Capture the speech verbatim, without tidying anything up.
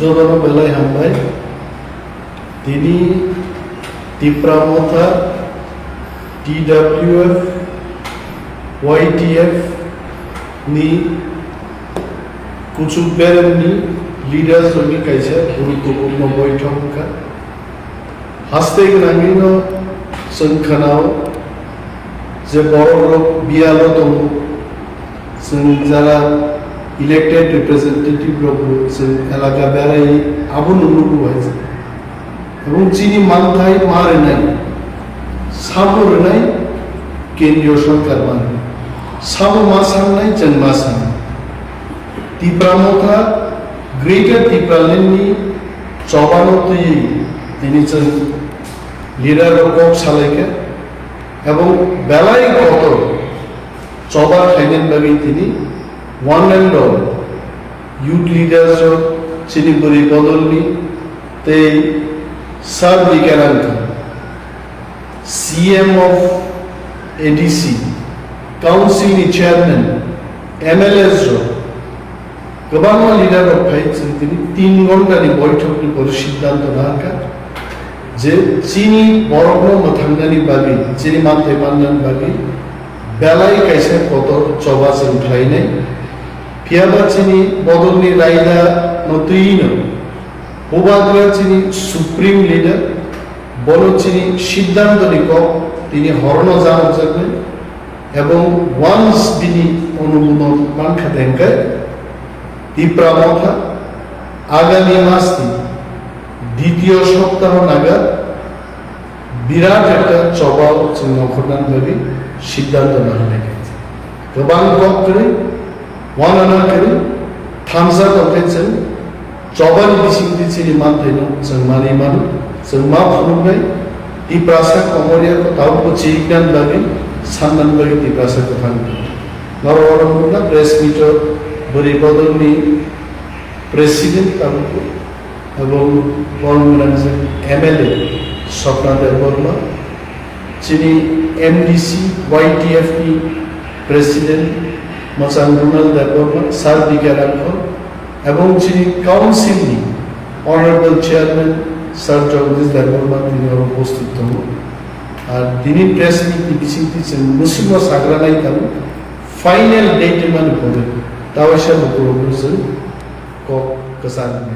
Jotono belai hambai. Tini Tipra Motha, T W F, Y T F ni kuchuk beremni leaders rokni kaisa guruttopurno boithok wngkha. Haste gwnangwino chwng khanao je borokrok biyalo tongo, chwng jara elected representative rokbo chwng elaka berai abono nugo hai. Ebong chini manthai ma rwnai, sabo rwnai kendriyo sarkar ma rwnai, sabo ma sangnai chwng ma sangnai. Tipra Motha, Greater Tipraland ni chobano twiwi tini chwng leader rok kok salaikha, ebong belai kotor choba khlainani bagwi tini one and all youth leaders rok, chini bwrwi bodolni tei Sir Bikarang C M of A D C, Council ni Chairman, M L As rok, kwbangma leader rok phai chwng tini tin ghonta ni boithok ni pore siddhanto nangkha je chini borokno mwthangnani bagwi, chini manthai mannani bagwi belai kaisa kotor choba chwng khlainai. Phiyaba chini bodolni raida no twi no Bubagra chini supreme leader, bono chini siddhanto ni kok tini horono janokjaknai, ebong once bini onumodon mankha tengkhe Tipra Motha agami mas ni ditiyo soptaho naga birat ekta choba chwng nongkhornani bagwi siddhanto nanglaikha. Kwbang kok kwrwi, wanana kwrwi, thansa tongkhe chwng chobani bisingtwi chini manthaino chwng manwi mano, chwng ma phunuknai, Tiprasa komorya ko tabukbo chiriknani bagwi, sannani bagwi Tiprasa kwthang tongo. Norok oro nukna press meet o bwrwi bodolni president tabukbo, ebong borok gwnang je M L A Swapna Debbarma, chini M D C Y T F ni president Mwchang Ronald Debbarma, Sir D K Rangkhol, ebong chini council ni honorable chairman Sir Jagadish Debbarma tini oro upasthit tongo. Ar tini press meet ni bisingtwi chwng mwswkno sagra nai tongo, final date mani pore tawaisa lukurokno chwng kok kwchang